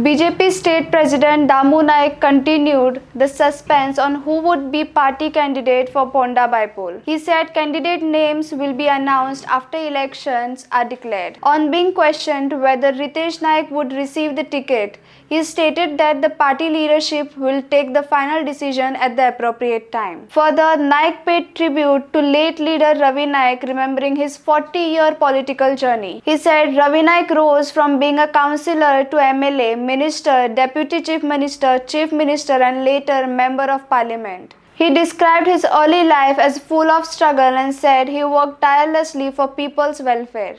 BJP State President Damu Naik continued the suspense on who would be party candidate for Ponda bypoll. He said candidate names will be announced after elections are declared. On being questioned whether Ritesh Naik would receive the ticket, he stated that the party leadership will take the final decision at the appropriate time. Further, Naik paid tribute to late leader Ravi Naik, remembering his 40-year political journey. He said Ravi Naik rose from being a councillor to MLA, minister, deputy chief minister, chief minister, and later member of parliament. He described his early life as full of struggle and said he worked tirelessly for people's welfare.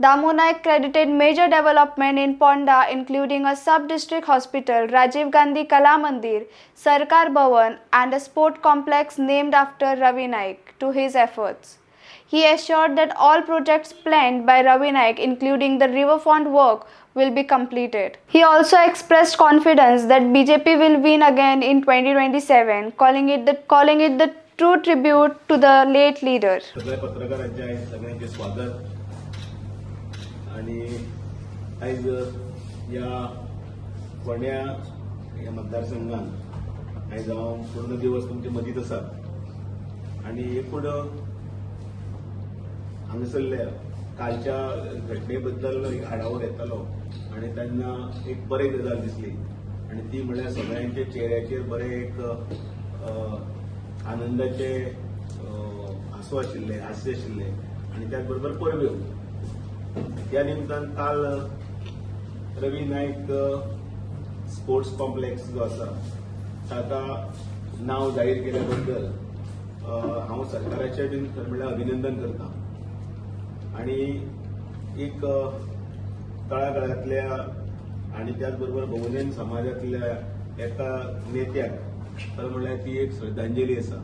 Damu Naik credited major development in Ponda, including a sub-district hospital, Rajiv Gandhi Kala Mandir, Sarkar Bhavan, and a sport complex named after Ravi Naik, to his efforts. He assured that all projects planned by Ravi Naik, including the riverfront work, will be completed. He also expressed confidence that BJP will win again in 2027, calling it the true tribute to the late leader. सगळ्या पत्रकारांचे आयज सगळ्यांचे स्वागत आणि आयज ह्या फोंड्या ह्या मतदारसंघात आयज हांव पूर्ण दिवस तुमचे मदींच आसा आणि एकूण हांगासरल्या कालच्या घटने बद्दल एक आढावो घेतालो आणि तेन्ना एक बरी गजाल दिसली आणि ती म्हणल्यार सगळ्यांच्या चेहऱ्याचेर बरें एक आनंदाचे हांसो आशिल्ले, हास्य आशिल्ले आणि त्याच बरोबर परब्यो. ह्या निमतान काल रवी नायक स्पोर्ट्स कॉम्प्लेक्स जो आसा ताका नांव जाहीर केल्या बद्दल हांव सरकाराचें बीन खरें म्हणल्यार अभिनंदन करता आणि एक तळागाळांतल्या आणि त्याच बरोबर बहुजन समाजातल्या एका नेत्याक खरें म्हणल्यार ती एक श्रद्धांजली आसा.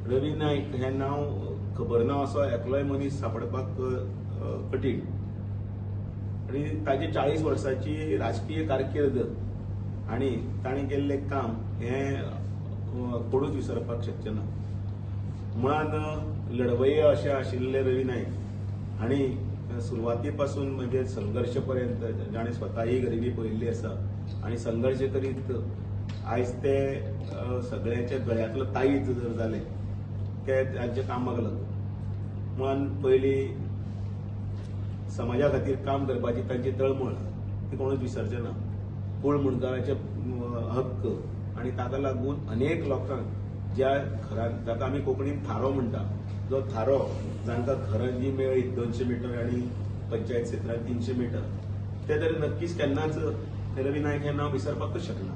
रवी नायक हें नांव खबर ना असो एकलोय मनीस सापडपाक कठीण आणि ताजी 40 वर्साची राजकीय कारकीर्द आणि ताणें केल्लें काम हें कोणूच विसरपाक शकचे ना. मुळान लढवय्ये अशे आशिल्ले रवी नायक आणि सुरवाती पासून म्हणजे संघर्श पर्यंत जाणें स्वता ही गरिबी पळयल्ली आसा आणि संघर्श करीत आयज ते सगळ्यांच्या गळ्यांतलो ताईत जर जाले ते तांच्या कामाक लागून. मुळान पयलीं समाजा खातीर काम करपाची तांची तळमळ ती कोणूच विसरचे ना. कूळ मुंडकाराचे हक्क आणि ताका लागून अनेक लोकांक ज्या घरांत, जाका आमी कोंकणीन थारो म्हणटा, जो थारो जांकां घरां जी मेळ्ळी 200 मिटर आनी पंचायत क्षेत्रांत 300 मिटर, ते तरी नक्कीच केन्नाच रवी नायक हें नांव विसरपाकूच शकना.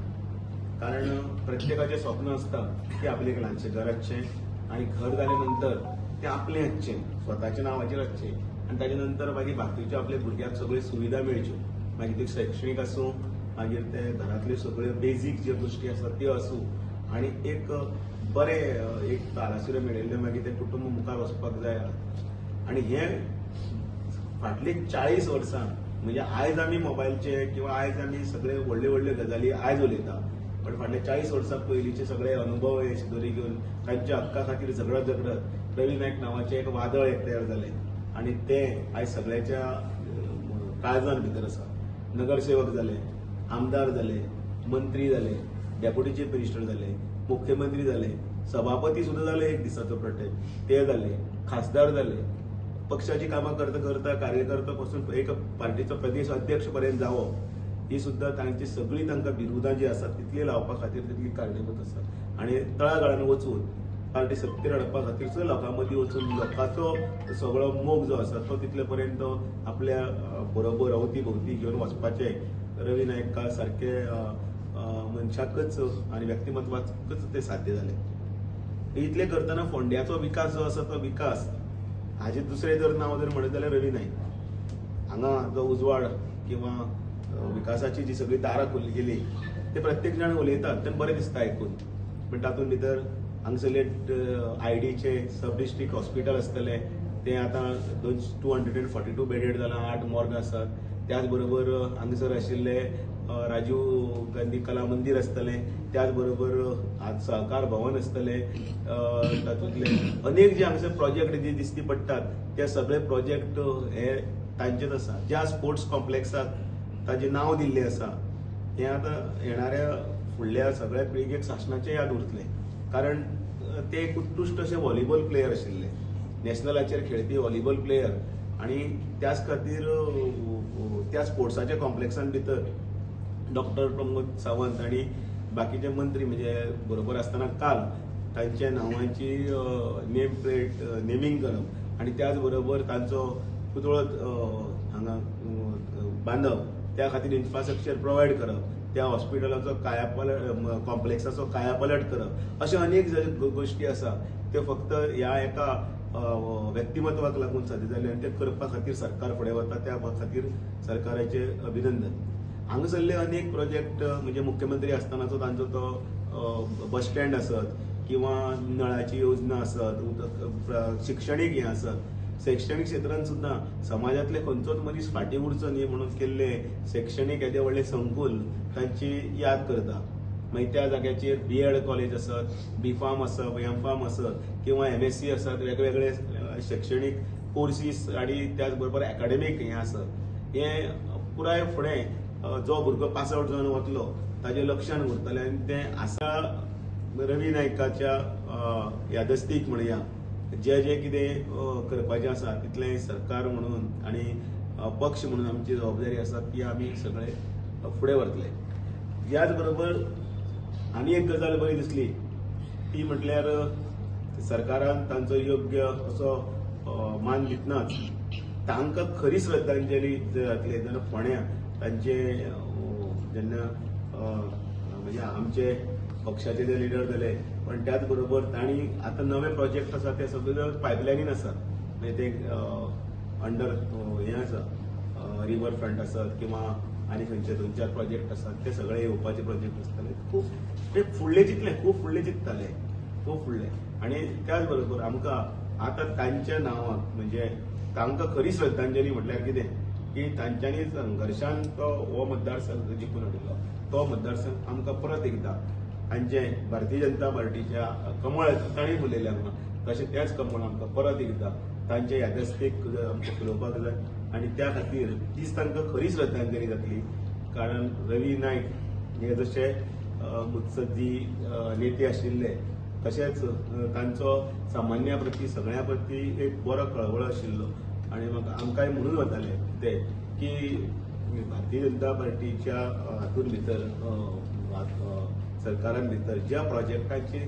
कारण प्रत्येकाचें स्वप्न आसता की आपलें एक ल्हानशें घर आसचें आनी घर जाले नंतर तें आपलें आसचें, स्वताच्या नांवाचेर आसचें आनी ताजे नंतर मागीर बाकीच्यो आपल्या भुरग्यांक सगळ्यो सुविधा मेळच्यो, मागीर त्यो शैक्षणीक आसूं, मागीर ते घरांतल्यो सगळ्यो बेजीक ज्यो गोश्टी आसात त्यो आसूं आणि एक बरें एक आलाशिरो मेळिल्लें मागीर तें कुटुंब मुखार वचपाक जाय. आनी हें फाटलीं 40 वर्सां, म्हणजे आयज आमी मोबायलचे किंवा आयज आमी सगळे व्हडले व्हडले गजाली आयज उलयता, पण फाटल्या 40 वर्सां पयलींचे सगळे अनुभव हे दोरी घेवन तांच्या हक्का खातीर झगडत झगडत रवी नायक नांवाचें एक वादळ एक तयार जालें आनी तें आयज सगळ्याच्या काळजान भितर आसा. नगरसेवक जाले, आमदार जाले, मंत्री जाले, डेप्युटी चीफ मिनिस्टर जाले, मुख्यमंत्री जाले, सभापती सुद्दां जाले एक दिसाचो प्रत्येक ते जाले, खासदार जाले. पक्षाची कामां करता करता कार्यकर्ता पासून एक पार्टीचो प्रदेश अध्यक्ष पर्यंत जावप ही सुद्दां तांची सगळीं तांकां बिरुदां जी आसात तितली लावपा खातीर तितली कारणीभूत आसा. आनी तळागाळान वचून पार्टी सत्तेर हाडपा खातीर सुद्दां लोकां मदीं वचून लोकांचो सगळो मोग जो आसा तो तितले पर्यंत आपल्या बरोबर अवती भोवती घेवन वचपाचें रवी नायका सारके अ, अ, मनशाकच आनी व्यक्तिमत्वाकच ते साध्य जालें. इतलें करतना फोंड्याचो विकास जो आसा तो विकास हाजें दुसरें जर नांव जर म्हणत जाल्यार रवी नायक. हांगा जो उजवाड किंवा विकासाची जी सगळी दारां खोल्ली गेली ते प्रत्येक जाण उलयतात ते बरें दिसता आयकून, पण तातूंत भितर हांगसरले आयडीचे सब डिस्ट्रिक्ट हॉस्पिटल आसतलें तें आतां दोन 242 bedded जालां, आठ मॉर्ग आसात. त्याच बरोबर हांगसर आशिल्ले राजीव गांधी कला मंदिर आसतलें, त्याच बरोबर आज सहकार भवन आसतलें, तातूंतले अनेक जे हांगसर प्रोजेक्ट जे दिश्टी पडटात ते सगळे प्रोजेक्ट हे तांचेच आसा. ज्या स्पोर्ट्स कॉम्प्लेक्साक ताजें नांव दिल्लें आसा हें आतां येणाऱ्या फुडल्या सगळ्या पिळगेक सासणाचें याद उरतलें. कारण ते एक उत्कृश्ट अशे व्हॉलीबॉल प्लेयर आशिल्ले, नॅशनलाचेर खेळपी व्हॉलीबॉल प्लेयर आनी त्याच खातीर त्या स्पोर्ट्साच्या कॉम्प्लेक्सान भितर डॉक्टर प्रमोद सावंत आनी बाकीचे मंत्री म्हणजे बरोबर आसतना काल तांच्या नांवांची नेम प्लेट नेमींग करप आनी त्याच बरोबर तांचो पुतळो हांगा बांदप, त्या खातीर इन्फ्रास्ट्रक्चर प्रोवायड करप, त्या हॉस्पिटलाचो कायापलट कॉम्प्लेक्साचो कायापलट करप, अश्यो अनेक गोश्टी आसा त्यो फक्त ह्या एका व्यक्तिमत्वाक लागून साध्य जालें आनी तें करपा खातीर सरकार फुडें वता, त्या खातीर सरकाराचें अभिनंदन. हांगासरले अनेक प्रोजेक्ट म्हणजे मुख्यमंत्री आसतनाचो तांचो तो बस स्टँड आसत किंवा नळाची योजना आसत, उदक, शिक्षणीक हें आसत, शैक्षणीक क्षेत्रान सुद्दां समाजांतले खंयचोच मनीस फाटीं उरचो न्ही म्हणून केल्ले शैक्षणीक येदे व्हडले संकुल तांची याद करता. मागीर त्या जाग्याचेर बी.एड कॉलेज आसत, बी फार्म आसत, एम फार्म आसत किंवा एम.एस.सी आसत, वेगवेगळे शैक्षणीक कोर्सीस आनी त्याच बरोबर एकाडेमीक हें आसत, हें पुराय फुडें जो भुरगो पास आवट जावन वतलो ताजे लक्षान उरतलें. आनी तें आसा रवी नायकाच्या यादस्तीक म्हणया जे जे कितें करपाचें आसा तितलें सरकार म्हणून आनी पक्ष म्हणून आमची जबाबदारी आसा ती आमी सगळे फुडें व्हरतले. ह्याच बरोबर आनी एक गजाल बरी दिसली ती म्हटल्यार सरकारान तांचो योग्य असो मान दितनाच तांकां खरी श्रद्धांजली जातली जेन्ना फोंड्या तांचे जेन्ना म्हणजे आमचे पक्षाचे जे लिडर जाले, पण त्याच बरोबर तांणी आतां नवे प्रोजेक्ट आसा ते सगळे पायपलायनीन आसात, म्हणजे ते अंडर हें आसा रिवर फ्रंट आसत किंवा आनी खंयचे 2-4 प्रोजेक्ट आसात ते सगळे येवपाचे प्रोजेक्ट आसतले. खूब ते फुडले चिंतले, खूब फुडले चिंतताले, खूब फुडले. आनी त्याच बरोबर आमकां आतां तांच्या नांवाक म्हणजे तांकां खरी श्रद्धांजली म्हटल्यार कितें की तांच्यांनी संघर्शान तो हो मतदारसंघ जिखून हाडिल्लो, तो मतदारसंघ आमकां परत एकदां तांचे भारतीय जनता पार्टीच्या कमळ तांणी फुलयलें आमकां, तशें तेंच कमळ आमकां परत एकदां तांचे यादस्तीक आमकां फुलोवपाक जाय आनी त्या खातीर तीच तांकां खरी श्रद्धांजली जातली. कारण रवी नायक हे जशे मुत्सद्दी नेते आशिल्ले तशेंच तांचो सामान्या प्रती सगळ्या प्रती एक बरो कळवळो आशिल्लो आनी म्हाका आमकांय म्हणून वताले ते की भारतीय जनता पार्टीच्या हातून भितर सरकारान भितर ज्या प्रोजेक्टांची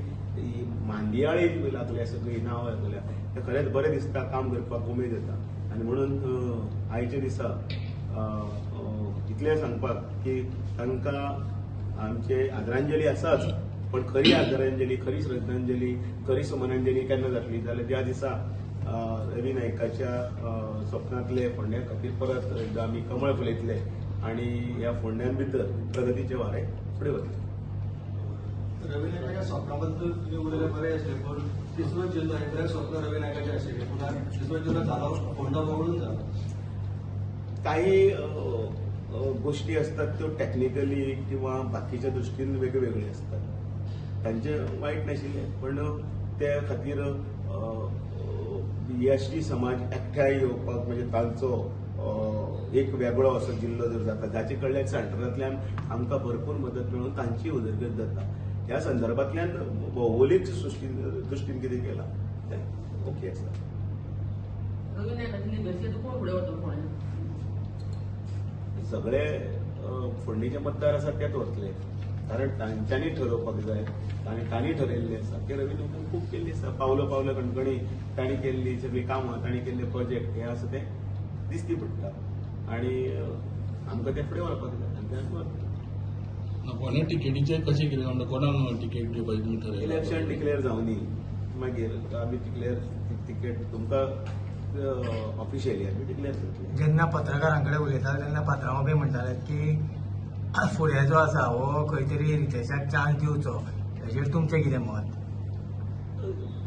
मांदियाळी लागल्या, सगळीं नांवां लागल्या, तें खरेंच बरें दिसता, काम करपाक उमेद येता. आनी म्हणून आयच्या दिसा इतलें सांगपाक की तांकां आमचे आदरांजली आसाच, पण खरी आदरांजली, खरी श्रद्धांजली, खरी सुमनांजली केन्ना जातली जाल्यार ज्या दिसा रवी नायकाच्या स्वप्नांतले फोंड्या खातीर परत एकदां आमी कमळ फुलयतले आनी ह्या फोंड्यान भितर प्रगतीचे वारें फुडें वतले. रवी नायकाच्या स्वप्नाबद्दल तुमी उलयलें बरें आसलें, पूण तिसरो जिल्लो हें स्वप्न रवी नायकाचें आशिल्लें, पूण तिसरो जिल्लो जालो फोंडा वगळून जालो. काही गोष्टी असतात त्यो टॅक्निकली किंवा बाकीच्या दृश्टीन वेगवेगळे असतात, तांचे वायट नाशिल्लें, पण त्या खातीर एस टी समाज एकठांय येवपाक म्हणजे तांचो एक वेगळो असो जिल्लो जर जाता जाचे कडल्यान सेंटरांतल्यान आमकां भरपूर मदत मेळून तांची उदरगत जाता, ह्या संदर्भांतल्यान भौगोलीक दृश्टीन कितें केलां तें ओके आसा. रवी नायकाची लिडरशीप कोण फुडें व्हरतलो फोंड्यां? सगळे फोंडेचे मतदार आसात तेच व्हरतले, कारण तांच्यांनी ठरोवपाक जाय आनी तांणी ठरयल्लें आसा की रवी नायकान खूब केल्ली आसा, पावलो पावलो कणकणी तांणी केल्ली सगळीं कामां, तांणी केल्ले प्रोजेक्ट हे आसा ते दिसती पडटा आनी आमकां तें फुडें व्हरपाक जाय आनी तें आमी व्हरतले. फोंड्या टिकेटीचें कशें कितें म्हणटा, कोणाक टिकेट दिवपाची तुमी ठरयलां? इलेक्शन डिक्लेअर जावनी मागीर आमी डिक्लेअर तिकेट तुमकां ऑफिशियली आमी डिक्लेअर करतले. जेन्ना पत्रकारां कडेन उलयताले तेन्ना पात्रांव बी म्हणटाले की फुडें जो आसा हो खंय तरी रितेशाक चान्स दिवचो, हेजेर तुमचें कितें मत?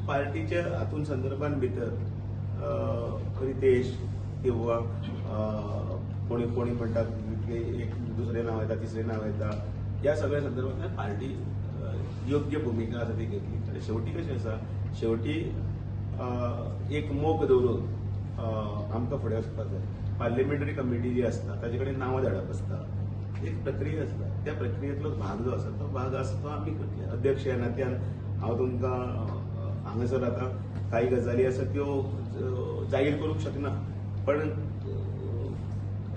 पार्टीच्या हातून संदर्भान भितर रितेश किंवा कोणी कोणी म्हणटात की एक दुसरें नांव येता, तिसरें नांव येता, ह्या सगळ्या संदर्भांतल्यान पार्टी योग्य भुमिका आसा ती घेतली. आनी शेवटी कशें आसा, शेवटी एक मोख दवरून आमकां फुडें वचपाक जाय. पार्लिमेंटरी कमिटी जी आसता ताजे कडेन नांवां धाडप आसता, एक प्रक्रिया आसता. त्या प्रक्रियेंतलो भाग जो आसा तो भाग आसा तो आमी करतले. अध्यक्ष ह्या नात्यान हांव तुमकां हांगासर आतां कांय गजाली आसा त्यो जाहीर करूंक शकना, पण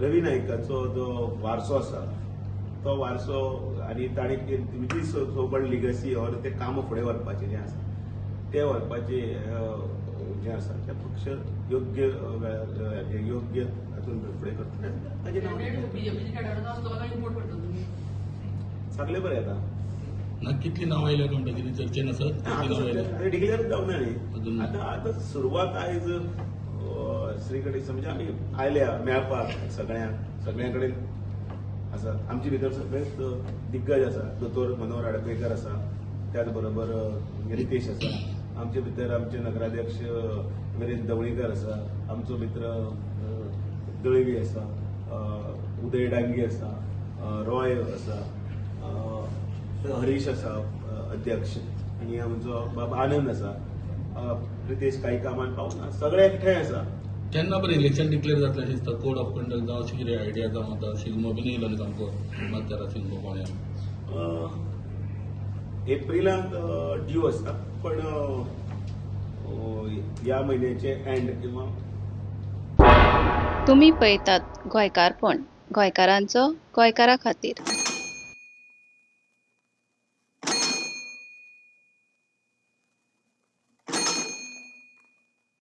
रवी नायकाचो जो वारसो आसा तो वारसो आनी ताणें जी सो कॉल्ड लिगसी ऑर ते कामां फुडें व्हरपाचें जें आसा तें व्हरपाचें जें आसा तें पक्ष योग्य वेळार योग्य हातूंत फुडें करतले. ताजें नांव बीजेपीचे कॅडराचो आसतो काय इम्पोर्ट करता तुमी? सगळें बरें आतां. ना कितली नांवां येयल्या म्हणटा, कितें चर्चेन आसत कितली नांवां येयल्या? डिक्लेअर जावना न्ही अजून. आतां आतां सुरवात आयज श्री कडेन म्हणजे आमी आयल्या मेळपाक सगळ्यांक, सगळ्यां कडेन आसा. आमचे भितर सगळेच दिग्गज आसा. दोतोर मनोहर आडपेकर आसा, त्याच बरोबर रितेश आसा, आमचे भितर आमचे नगराध्यक्ष विरेश दवळीकर आसा, आमचो मित्र दळवी आसा, उदय डांगी आसा, रॉय आसा, हरीश आसा अध्यक्ष, आनी आमचो बाब आनंद आसा, रितेश काही कामान पावना, सगळे एकठांय आसा. केन्ना बरें इलेक्शन डिक्लेअर जातलें अशें दिसता? कोड ऑफ कंडक्ट जावं अशी कितें आयडिया जावं आतां शिगमो बीन येयलो न्ही सामको माथ्यार शिगमो कोण्या एप्रिलांत ड्यू आसता, पण ह्या म्हयन्याचे एंड किंवा तुमी पळयतात गोंयकारपण, गोंयकारांचो गोंयकारा खातीर.